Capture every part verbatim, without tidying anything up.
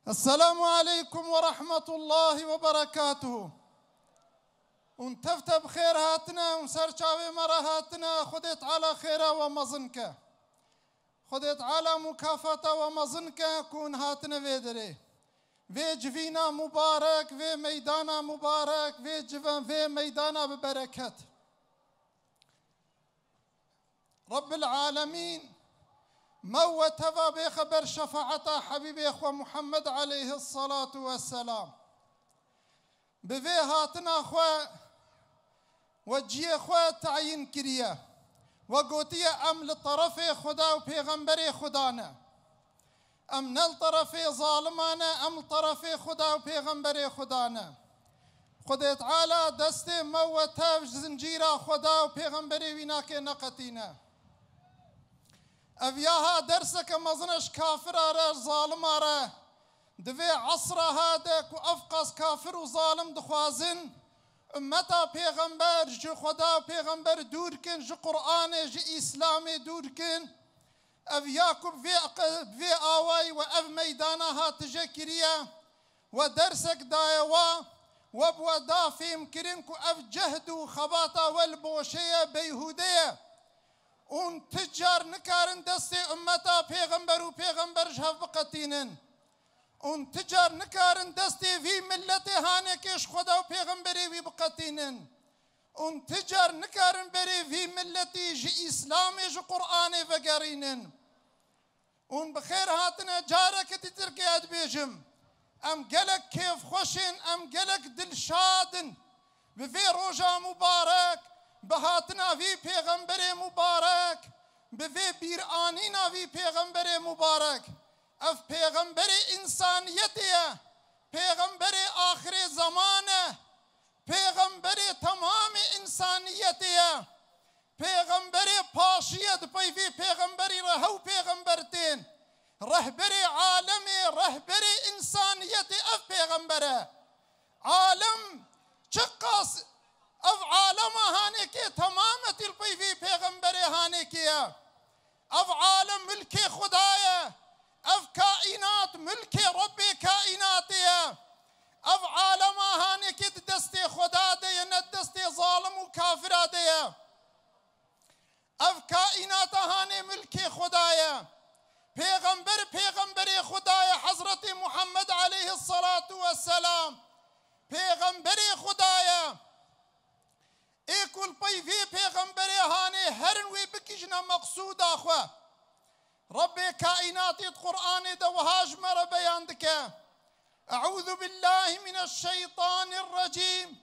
Esselamu aleykum ve rahmetullahi ve berekatuhu. Hûn tev tev xêr hatine, hûn ser çavê me re hatine, Xwedê Teala xêra we mezin ke. Xwedê Teala mukafata we mezin ke ku hûn hatine vê derê. Vê civîna mubarek, vê meydana mubarek, vê cive-, vê meydana bi bereket. Rebbil Alemîn me û we teva bêxe ber şefaeta Hebîbê xwe Muhammed aleyhisselatu vesselam. Bi vê hatina xwe we ciyê xwe tayîn kiriye. We gotiye, em li terefê Xuda û Pêxemberê Xuda ne. Em ne li terefê zaliman e, em li terefê Xuda û Pêxemberê Xuda ne. Xwedê Teala destê me û we tev ji zincîra Xuda û Pêxemberê wî nake neqetîne. Ev yaha derseke mezin e ji kafira re, ji zalima re. Di vê esra ha de ku ev qas kafir û zalim dixwazin ummeta Pêxember ji Xuda û Pêxember dûr kin, ji Qur'anê, ji Îslamê dûr kin, ev ya ku bi vê, bi vê awayî we ev meydana ha tije kiriye, we dersek daye wa, we bi we da fêhmkirin ku ev cehd û xebata we li boşe ye, beyhûde ye. Hûn ti car nikarin destê ummeta Pêxember û Pêxember ji hev biqetînin. Hûn ti car nikarin destê vî milletê hanekê ji Xweda û Pêxemberê wî biqetînin. Hûn ti car nikarin berê vî milletî ji Îslamê, ji Qur'anê vegerînin. Hûn bi xêr hatine, careke dîtirkê ez dibêjim. Em gelek kêfxweş in, em gelek dilşad in. Bi vê roja mubarek, bi hatina vî pêxemberê mubarek, bi vê bîranîna vî pêxemberê mubarek. Ev pêxemberê însaniyetê ye, pêxemberê axirê zeman e, pêxemberê temamê însaniyetê ye. Pêxemberê paşî ye, di pey vê pêxemberî re hew pêxember tên. Rehberê alemê, rehberê însaniyetê ev pêxember e. Alem çiqas ev alema hanekê temametî li pey vê pêxemberê hanekê ye. Ev alem milkê Xuda ye. Ev kaînat milkê Rebbê kaînatê ye. Ev alema hanekê di destê Xuda de ye, ne di destê zalim û kafira de ye. Ev kaînata hanê milkê Xuda ye. Pêxember pêxemberê Xuda ye, Hezretê Muhammed aleyhisselatu vesselam. Pêxemberê Xuda ye. Ê ku li pey vê pêxemberê hanê herin wê bikijine meqsûda xwe. Rebbê kaînatê di Qur'anê de wiha ji me re beyan dike. Eûzu billahî mineşşeytanirrecîm.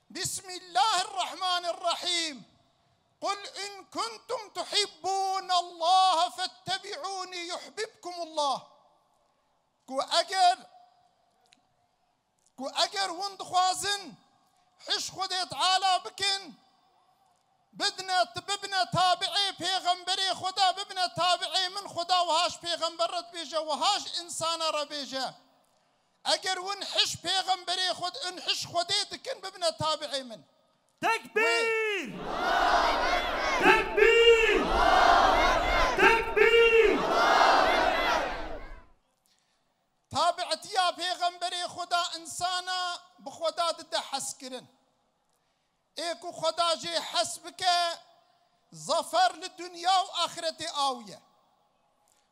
Bismillahirrahmanirrahîm. Qul in kuntum tuhibbûnallaha fettebi'ûnî yuhbibkumullah. Ku eger Ku eger hûn dixwazin hiş Xwedê Teala bikin, bidine, bibine tabi'ê pêxemberê Xweda, bibine tabi'ê min, Xweda wiha ji pêxember re dibêje, wiha ji însana re bêje. Eger hûn hiş pêxemberê Xwed-, hûn hiş Xwedê dikin, bibine tabi'ê min. Tekbîr! Tekbîr! Tekbîr! Tabietiya pêxemberê Xweda însana bi Xweda dide hezkirin. Ê ku Xweda jê hez bike, zafer li dinya û axretê aw ye.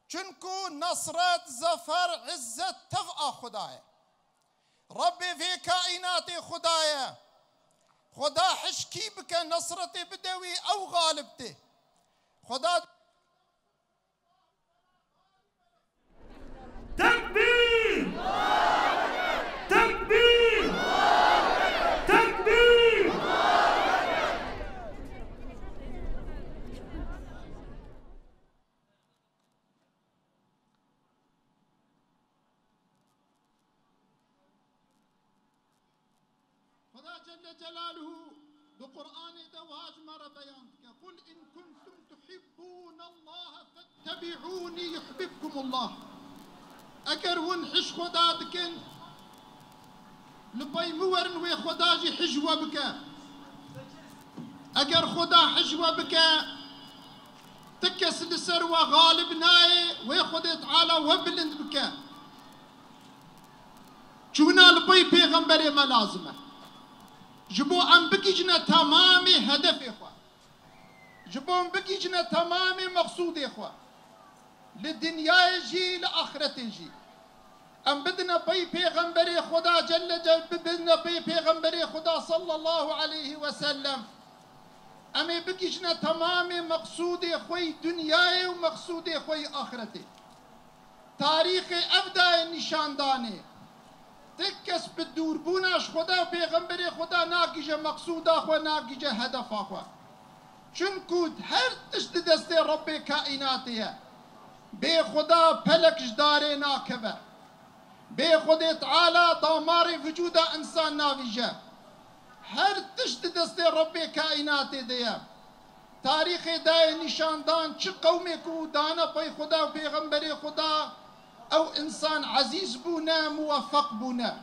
Çunku nesret, zafer, izzet tev a Xweda ye. Rebbê vê kaînatê Xweda ye. Xweda hiş kî bike, nesretê bide wî, ew xalib tê. Xweda Tekbîr! Tekbîr! Tekbîr! Xweda Celle Celaluhu di Qur'anê de wiha ji me re beyan dike: "Qul in kuntum tuhibbûnallaha fettebi'ûnî yuhbibkumullah." Eger hûn hij Xweda dikin, li pey min werin, wê Xweda jî hij we bike. Eger Xweda hij we bike, ti kes li ser we xalib nayê, wê Xwedê Teala we bilind bike. pêxemberê me lazim e. Ji bo em bigihîjine temamê hedefê xwe. Ji bo em bigihîjine temamê meqsûdê xwe. Li dinyayê jî, li axretê jî. Em bidine pey pêxemberê Xweda Celle Ce-, bibidine pey pêxemberê Xweda sallallahu aleyhi ve sellem. Em ê bigihîjine temamê meqsûdê xwe yî dinyayê û meqsûdê xwe yî axretê. Tarîxê ev daye nîşandanê. Ti kes bi dûrbûna ji Xweda û pêxemberê Xweda nagihîje meqsûda xwe, nagihîje hedefa xwe. Çunku her tişt di destê Rebbê kaînatê ye. Bê Xweda pelek ji darê nakeve. Bê Xwedê Teala damarê vücuda însan navîje. Her tişt di destê Rebbê kaînatê de ye. Tarîxê daye nîşandan çi qewmê ku dane pey Xweda û pêxemberê Xweda, ew însan ezîz bûne, muweffeq bûne.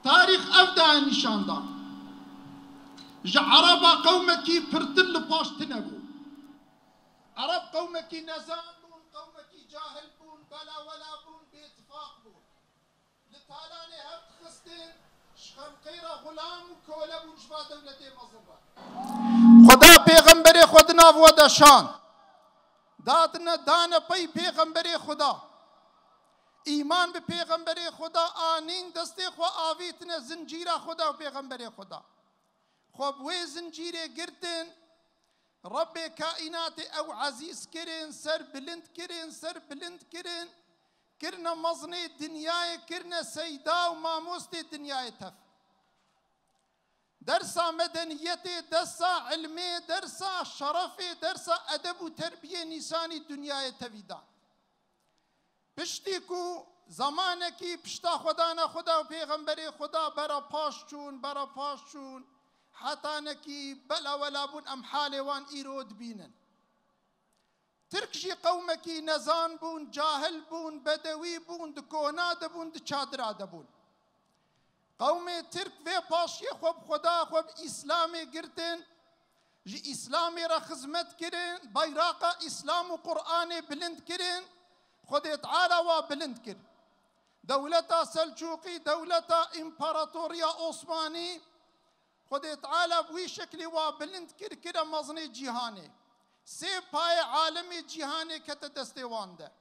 Tarîx ev daye nîşandan. Ji Ereba qewmekî pirtir li paş tine bû. Ereb qewmekî nezan bûn, qewmekî cahil bûn, belawela bûn, bêtifaq bûn. Li talanê hev dixistin, ji xemqeyra xulam û kole bûn ji va dewletê mezin re. Xweda pêxemberê xwe di nav we de şand. Datine, dane pey pêxemberê Xweda. Îman bi pêxemberê Xweda anîn, destê xwe avîtine zincîra Xweda û pêxemberê Xweda. Xwe bi wê zincîrê girtin, Rebbê kaînatê ew ezîz kirin, ser bilind kirin, ser bilind kirin, kirine mezinê dinyayê, kirine seyda û mamostê dinyayê tev. Dersa medeniyetê, dersa ilmê, dersa şerefê, dersa edeb û terbiyê nîsanî dinyayê tevî dan. Piştî ku zemanekî pişta xwedana Xweda û pêxemberê Xweda bera paş çûn, bera paş çûn, hetanekî belawela bûn, em halê wan îro dibînin. Tirk jî qewmekî nezan bûn, cahil bûn, bedewî bûn, di kona de bûn, di çadira de bûn. Qewmê Tirk vê paşiyê xwe bi Xweda, xwe bi Îslamê girtin, ji Îslamê re xizmet kirin, bayraqa Îslam û Qur'anê bilind kirin, Xwedê Teala wa bilind kir. Dewleta Selçûqî, dewleta Împaratoriya Osmanî, Xwedê Teala bi wî şeklî wa bilind kir, kire mezinê cîhanê. Sê payê alemê cîhanê kete destê wan de.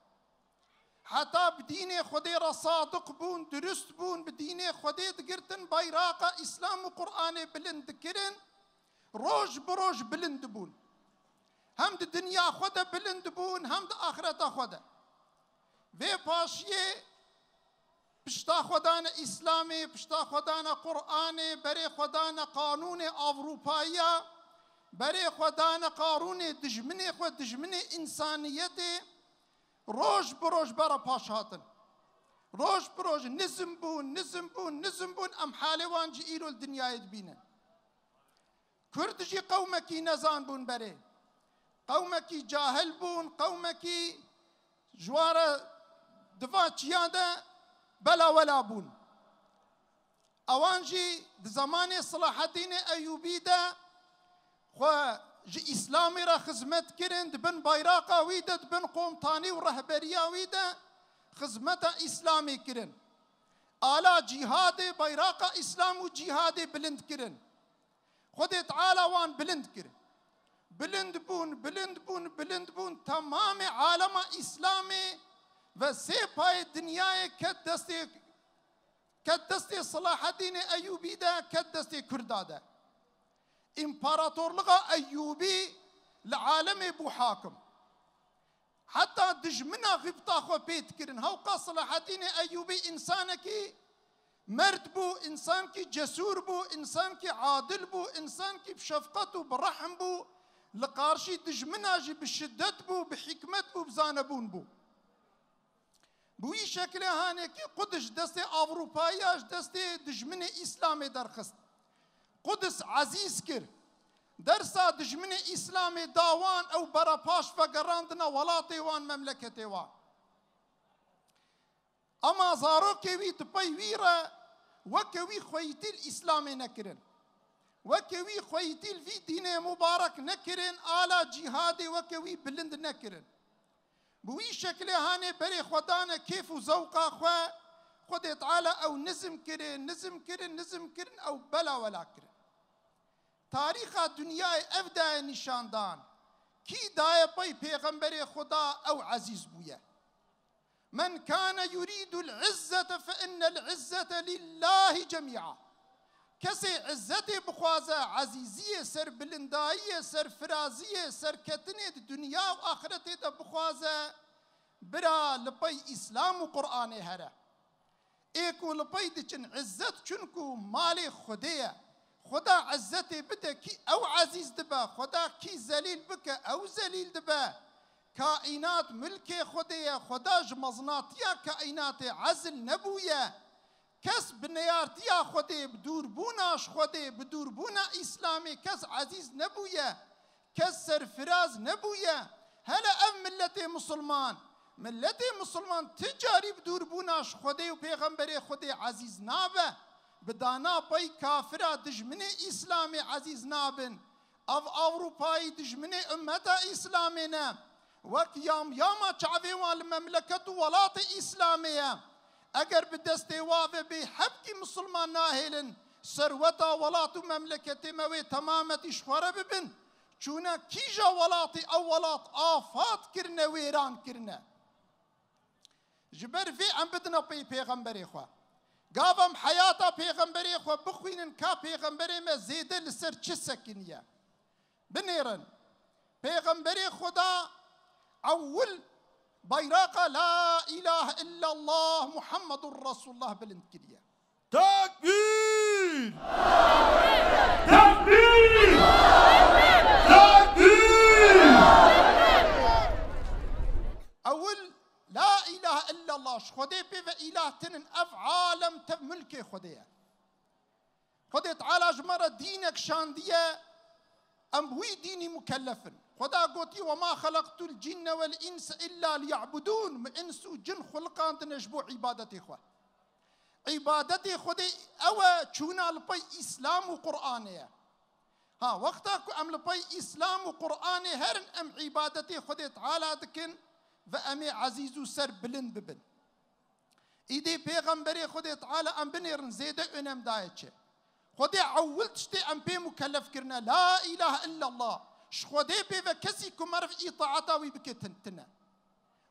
Heta bi dînê Xwedê re sadiq bûn, dirust bûn, bi dînê Xwedê digirtin, bayraqa Îslam û Qur'anê bilind dikirin, roj bi roj bilind dibûn. Hem di dinya xwe de bilind bûn, hem di axireta xwe de. Vê paşiyê pişta xwe dane Îslamê, pişta xwe dane Qur'anê, berê xwe dane qanûnê Ewropayiya, berê xwe dane qanûnê dijminê xwe, dijminê însaniyetê. Roj bi roj bera paş hatin. Roj bi roj nizm bûn, nizm bûn, nizm bûn, em halê wan jî îro li dinyayê dibînin. Kurd jî qewmekî nezan bûn berê. Qewmekî cahil bûn, qewmekî ji wan re di va çiya de belawela bûn. Ewan jî di zemanê Silahedînê Eyûbî de xwe ji Îslamê re xizmet kirin, di bin bayraqa wî de, di bin komtanî û rehberiya wî de xizmeta Îslamê kirin. Ala cîhadê, bayraqa Îslam û cîhadê bilind kirin. Xwedê Teala wan bilind kir. Bilind bûn, bilind bûn, bilind bûn. Temamê alema Îslamê ve sê payê dinyayê ket destê, ket destê Silahedînê Eyûbî de, ket destê Kurda de. Împaratorlixa Eyûbî li alemê bû hakim. Heta dijmina xîbta xwe pê dikirin. Hewqa Silahedînê Eyûbî însanekî merd bû, însankî cesûr bû, însankî adil bû, însankî bi şefqet û bi rehm bû, li qarşî dijmina jî bi şiddet bû, bi hikmet bû, bi zanebûn bû. Bi wî şekilê hanekî Qudis ji destê Ewropayiya, ji destê dijminê Îslamê derxist. Qudis ezîz kir. Dersa dijminê Îslamê da wan, ew bera paş vegerandine welatê wan, memleketê wan. Ema zarokê wî di pey wî re weke wî xweyîtî li Îslamê nekirin. Weke wî xweyîtî li vî dînê mubarek nekirin, ala cîhadê weke wî bilind nekirin. Bi wî şekilê hanê berê xwe dane kêf û zewqa xwe, Xwedê Teala ew nizm kirin, nizm kirin, nizm kirin, ew bela wela kirin. Tarîxa dinyayê ev daye nîşandan. Kî daye pey pêxemberê Xuda ew ezîz bûye. Men kane yurîdul izzete fe innel izzete lillahî cemî'a. Kesê izzetê bixwaze, ezîziyê, serbilindayiyê, serfiraziyê, serketinê di dinya û axiretê de bixwaze, bira li pey Îslam û Qur'anê here. Ê ku li pey diçin izzet çunku malê Xwedê ye. Xweda izzetê bide kî ew ezîz dibe, Xweda kî zelîl bike ew zelîl dibe. Kaînat milkê Xwedê ye, Xweda ji mezinatiya kaînatê ezil nebûye. Kes bi neyartiya Xwedê, bi dûrbûna ji Xwedê, bi dûrbûna Îslamê kes ezîz nebûye. Kes serfiraz nebûye. Hele ev miletê misilman, miletê misilman ti carî bi dûrbûna ji Xwedê û pêxemberê Xwedê ezîz nabe. Bi dana pey kafira dijminê Îslamê ezîz nabin. Ev Ewropayî dijminê ummeta Îslamê ne. Wek yamyama çavê wan li memleket û welatê Îslamê ye. Eger bi destê wa ve bê hebkî misilman nahêlin, serweta welat û memleketê me wê temametî ji xwe re bibin. Çûne kîja welatî ew welat afat kirine, wêran kirine. Ji ber vê em bidine pey pêxemberê xwe. Gav em heyata pêxemberê xwe bixwînin ka pêxemberê me zêde li ser çi sekiniye. Binêrin. Pêxemberê Xweda ewil bayraqa La ilahe illallah Muhammedur Resulullah bilind kiriye. Tekbîr! Tekbîr! Tekbîr! Ewil La ilahe illallah, ji Xwedê pê ve îlah tinin, ev alem tev milkê Xwedê ye. Xwedê Teala ji me re dînek şandiye, em bi wî dînî mukellef in. Xweda gotiye, "Ve ma xelaqtul cinne vel inse illa liya'budûn." Min ins û cin xuliqandine ji bo îbadetê xwe. Îbadetê Xwedê ew e, çûna li pey Îslam û Qur'anê ye. Ha, wexta ku em li pey Îslam û Qur'anê herin, em îbadetê Xwedê Teala dikin ve em ê ezîz û serbilind bibin. Îdî pêxemberê Xwedê Teala em binêrin zêde önem daye çi? Xwedê ewil tiştê em pê mukellef kirine, La ilahe illallah. Ji Xwedê pê ve kesî ku meriv îtaeta wî bike tin-, tine.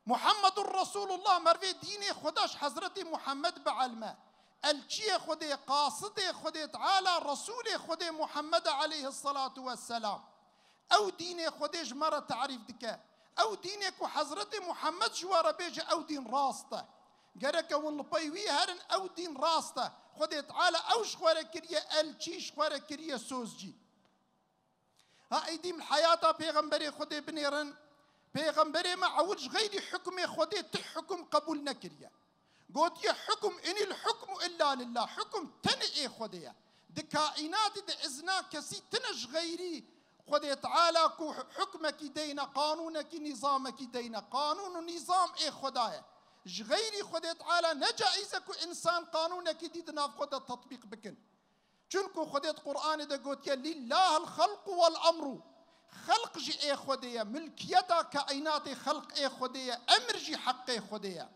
Muhammedur Resulullah, mervê dînê Xweda ji Hezretî Muhammed bielme. Elçiyê Xwedê, qasidê Xwedê Teala, Resûlê Xwedê Muhammed aleyhissalatu vesselam. Ew dînê Xwedê ji me re tarîf dike. Ew dînê ku Hezretê Muhammed ji we re bêje ew dîn rast e. Gereke hûn li pey wî herin, ew dîn rast e. Xwedê Teala ew ji xwe re kiriye elçî, ji xwe re kiriye sozcî. Ha, êdî em heyata pêxemberê Xwedê binêrin. Pêxemberê me ewil ji xeyrî hukmê Xwedê ti hukum qebûl nekiriye. Gotiye, "Hukum, inil hukmu illa lillah." Hukum tenê ê Xwedê ye. Di kaînatî de izna kesî tine ji xeyrî Xwedê Teala ku hukmekî deyne, qanûnekî, nîzamekî deyne. Qanûn û nîzam ê Xweda ye. Ji xeyrî Xwedê Teala ne caiz e ku însan qanûnekî dî di nav xwe de tetbîq bikin. Çunku Xwedê di Qur'anê de gotiye, "Lillahil xelqu vel emru." Xelq jî ê Xwedê ye, milkiyeta kaînatê xelq ê Xwedê ye, emir jî heqê Xwedê ye.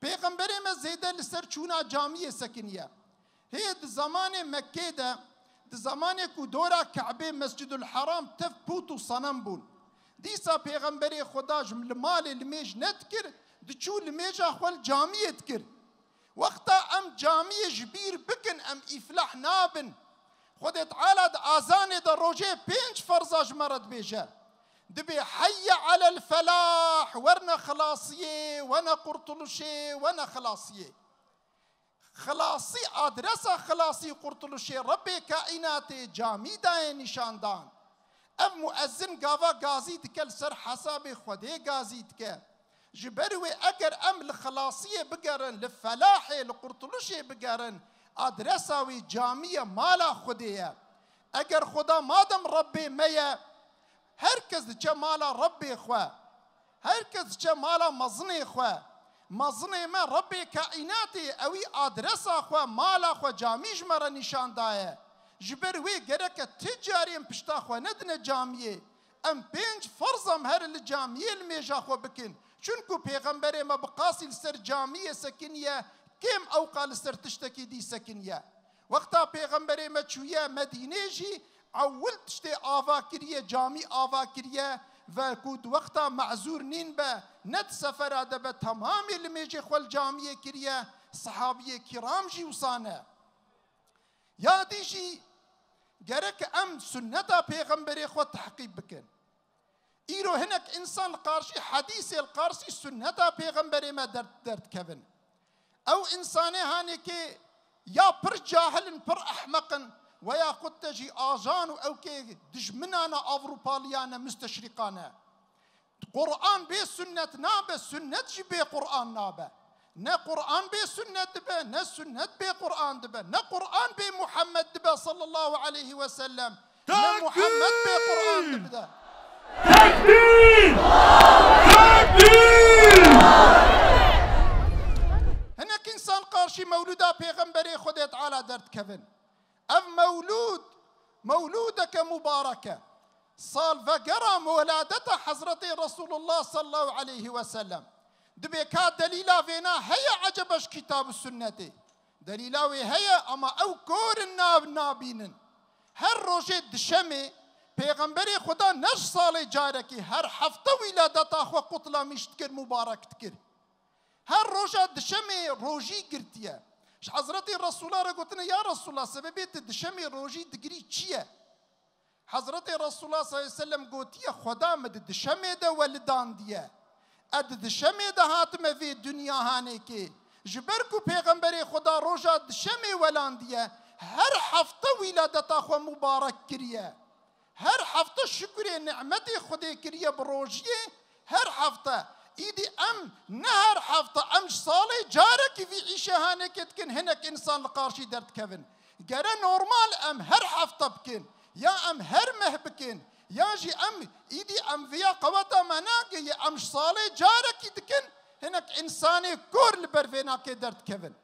Pêxemberê me zêde li ser çûna camiyê sekiniye. Hê di zemanê Mekkê de, di zemanê ku dora Ke'bê, Mescidul Heram tev pût û senem bûn. Dîsa Pêxemberê Xweda ji li malê limêj nedikir, diçû limêja xwe li camiyê dikir. Wexta em camiyê ji bîr bikin, em îflah nabin. Xwedê Teala di azanê de rojê pênc ferza ji me re dibêje. Dibê, "Heyye alel felah, werne xilasiyê, wene qurtuluşê, wene xilasiyê." Xilasî, adresa xilasî û qurtuluşê Rebbê kaînatê camî dayê nîşandan. Ev muezzin gava gazî dike, li ser hesabê Xwedê gazî dike. Ji ber wê eger em li xilasiyê bigerin, li felahê, li qurtulişê bigerin, adresa wê camî ye, mala Xwedê ye. Eger Xweda madem Rebbê me ye, her kes diçe mala Rebbê xwe. Her kes diçe mala mezinê xwe. Mezinê me Rebbê kaînatê, ewî adresa xwe, mala xwe camî ji me re nîşan daye. Ji ber wê gereke ti carî em pişta xwe nedine camiyê. Em pênc ferz em herin li camiyê limêja xwe bikin. Çunku Pêxemberê me bi qasî li ser camiyê sekiniye, kêm ewqa li ser tiştekî dî sekiniye. Wexta Pêxemberê me çûye Medînê jî, ewil tiştê ava kiriye, camî ava kiriye ve ku di wexta mezûr nîn be, ne di sefera de be, temamê limêjê xwe li camiyê kiriye, sehabiyê kiram jî wisa ne. Ya dî jî gerek em sunneta Pêxemberê xwe tehqîb bikin. Îro hinek însan li qarşî hedîsê, li qarşî sunneta Pêxemberê me derd-, derdikevin. Ew însanê hanê kê ya pir cahil in, pir ehmeq in, weya xwe te jî ajan û ew kê dijminana Ewropaliyan e, musteşrîqan e. Quran bê sunnet nabe, sunnet jî bê Quran nabe. Ne Quran bê sunnet dibe, ne sunnet bê Quran dibe, ne Quran bê Muhammed dibe sallallahu aleyhi ve sellem, ne Muhammed bê Quran dibe. Tekbîr! Tekbîr! Hinek însan qarşî mewlûda Pêxemberê Xwedê Teala derdikevin. Ev mewlûd, mewlûdeke mubarek e. Salvegera weladeta Hezretê Resulullah sallallahu aleyhi ve sellem. Dibê ka delîla vêna heye eceba ji kitab û sunnetê? Delîla wê heye, ama ew kor in, nav nabînin. Her rojê dişemê Pêxemberê Xuda ne ji salê carekê, her hefte wîladeta xwe qutlamîş dikir, mubarek dikir. Her roja dişemê rojî girtiye. Ji Hezretê Resûla re gotine, ya Resûla, sebebê tu dişemê rojî digirî çi ye? Hezretê Resûla sallallahu aleyhi ve sellem gotiye, Xweda min di dişemê de welidandiye. Ez di dişemê de hatime vê dinya hanekê. Ji ber ku Pêxemberê Xweda roja dişemê welandiye, her hefte wîladeta xwe mubarek kiriye. Her hefte şukurê nimetê Xwedê kiriye bi rojiyê, her hefte. Îdî em ne her hefte, em ji salê carekî vî îşê hanekê dikin, hinek însan li qarşî derdikevin. Gere normal em her hefte bikin, ya em her meh bikin, ya jî em îdî em viya qeweta me nagihî, em ji salê carekî dikin, hinek însanê kor li ber vênakê derdikevin.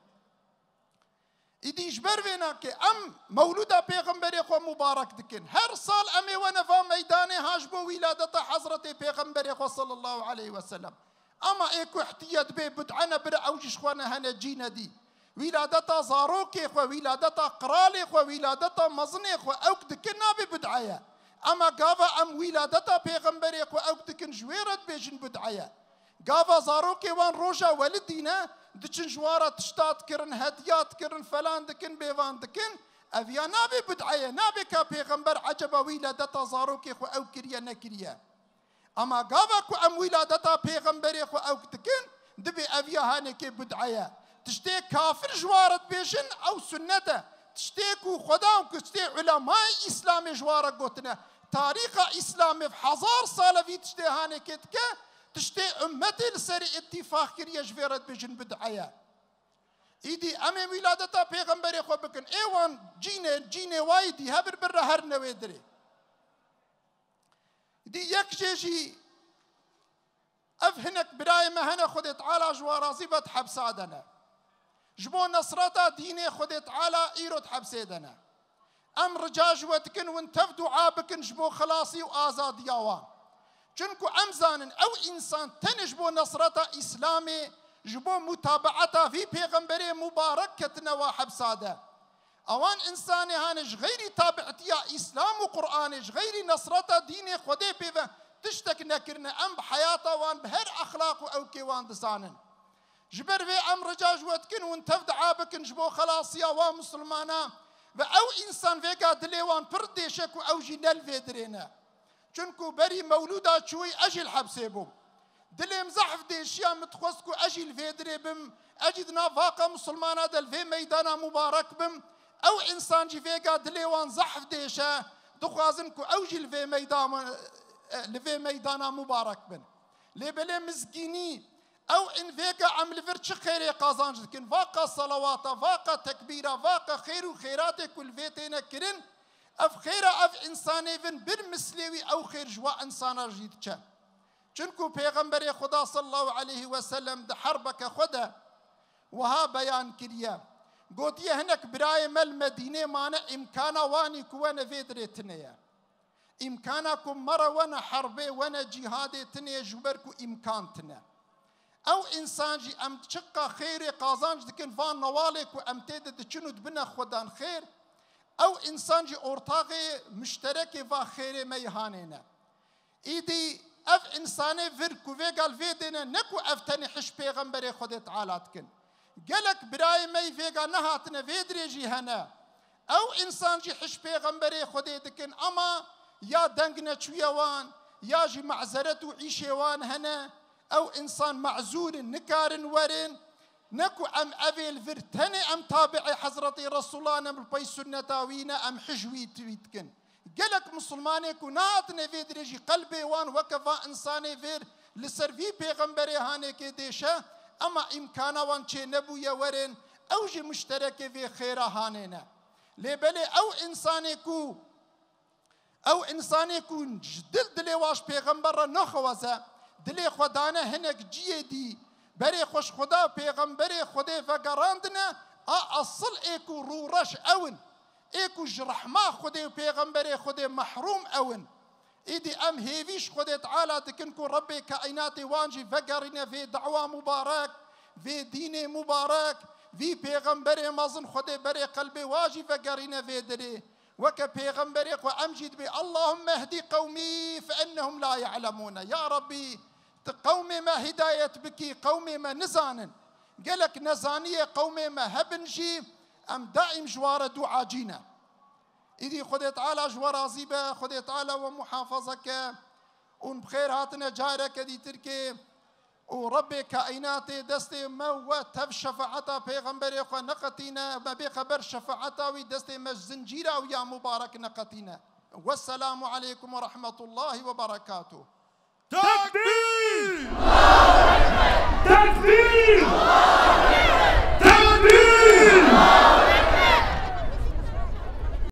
Îdî ji ber vê nake em mewlûda Pêxemberê xwe mubarek dikin. Her sal em ê wene va meydanê ha ji bo wîladeta Hezretê Pêxemberê xwe sallallahu aleyhi ve sellem. Ama ê ku ihtiye dibê bid'e ne, bira ew jî ji xwe ne hene cî nedî. Wîladeta zarokê xwe, wîladeta qiralê xwe, wîladeta mezinê xwe ewk dikin nabê bid'e ye. Ama gava em wîladeta Pêxemberê xwe ewk dikin ji wê re dibêjin bid'e ye. Gava zarokê wan roja welidî ne, diçin ji wan re tişta dikirin, hediya dikirin, falan dikin, bêvan dikin. Ev ya nabê bid'e ye, nabê ka pêxember eceba wîladeta zarokê xwe ew kiriye nekiriye. Ama gava ku em wîladeta pêxemberê xwe ew dikin, dibê ev ya hanekê bid'e ye. Tiştê kafir ji wan re dibêjin, ew sunnet e. Tiştê ku Xweda û tiştê ulemayê Îslamê ji wan re gotine, tarîxa Îslamê hezar sal e vî tiştê hanekê dike, tiştê ummetê li serê îtîfaq kiriye, ji vê re dibêjin bid'e ye. Îdî em ê wîladeta pêxemberê xwe bikin. Ê wan cînê, cînê wayî dî hebir bir re herine wê dirê. Dî yek jê jî ev hinek birayê me hene, Xwedê Teala ji wan razî be, di hepsa de ne. Ji bo nesreta dînê Xwedê Teala îro di hepsê de ne. Em rica ji we dikin, win tev dua bikin ji bo xilasî û azadiya wan. Çunku em zanin, ew însan tenê ji bo nesreta Îslamê, ji bo mutabeeta vî pêxemberê mubarek ketine wa hepsa de. Ewan însanê hane ji xeyrî tabietiya Îslam û Qur'anê, ji xeyrî nesreta dînê Xwedê pê ve tiştek nekirine. Em bi heyata wan, bi her exlaq û ewkê wan dizanin. Ji ber vê em rica ji we dikin, hûn tev dua bikin ji bo xelasiya wan misilmana ve ew însan vêga dilê wan pir dêşe ku ew jî ne li vê dirê ne. Çunku berî mewlûda çûyî ez jî li hepsê bûm. Dilê min zehf dêşiya, min dixwest ku ez jî li vê dirê bim, ez jî di nav vaqa misilmana de li vê meydana mubarek bim. Ew însan jî vêga dilê wan zehf dêşe, dixwazin ku ew jî li vê meydana, li vê meydana mubarek bin. Lê belê mizgînî, ew in vêga em li vir çi xêrê qazanc dikin? Vaqa selawata, vaqa tekbîra, vaqa xêr û xêratê ku li vê têne kirin, ev xêra ev însanê vin bir mislê wî ew xêr ji wa însana jî diçe. Çunku Pêxemberê Xuda sallallahu aleyhi ve sellem di herbeke xwe de wiha beyan kiriye. Gotiye, hinek birayê me li Medînê mane, îmkana wanî ku wene vê dirê tune ye. Îmkana ku mere wene herbê, wene cîhadê tune ye, ji ber ku îmkan tune. Ew însan jî em çiqa xêrê qazanc dikin van newalê ku em tê de diçin û dibine xwedan xêr, ew însan jî ortaxê muşterekê va xêrê me yê hanê ne. Îdî ev însanê vir ku vêga li vê dêne ne ku ev tenê hiş pêxemberê Xwedê Teala dikin. Gelek birayê me yî vêga nehatine vê dirê jî hene. Ew însan jî hiş pêxemberê Xwedê dikin ama ya deng neçûye wan, ya jî mezeret û îşê wan hene. Ew însan mezûr in, nikarin werin. Ne ku em evê li vir tenê em tabi'ê Hezretî Resulullah ne, bi pey sunneta wî ne, em hij wî wî dikin. Gelek misilmanê ku nehatine vê dirê jî qelbê wan weke va însanê vêr li ser vî pêxemberê hanêkê dêşe, ema îmkana wan çê nebûye werin, ew jî muşterekê vê xêra hanê ne. Lê belê ew însanê ku, ew însanê ku ji dil dilê wa ji pêxember re naxwaze, dilê xwe dane hinek ciyê dî, berê xwe ji Xweda û pêxemberê Xwedê vegerandine, a esil ê ku rûreş ew in. Ê ku ji rehma Xwedê û pêxemberê Xwedê mehrûm ew in. Îdî em hêvî ji Xwedê Teala dikin ku Rebbê kaînatê wan jî vegerîne vê dawa mubarek, vê dînê mubarek, vî pêxemberê mezin Xwedê berê qelbê wa jî vegerîne vê dirê. Weke pêxemberê xwe em jî dibê, "Allahümme ehdi qewmî fe ennehum la ya'lemûne." Ya Rebbî, tu qewmê me hidayet bikî, qewmê me nizanin. Gelek nezaniyê qewmê me hebin jî, em daîm ji wa re duacî ne. Îdî Xwedê Teala ji we razî be, Xwedê Teala we muhafaza ke û bi xêr hatine careke dîtirkê û Rebbê kaînatê destê me we tev şefaeta pêxemberê xwe neqetîne, me bê xeber şefaeta wî destê me ji zincîra wî ya mubarek neqetîne. Wesselamu aleykum ve rahmetullahi ve berekatuh. Tekbîr! Tekbîr!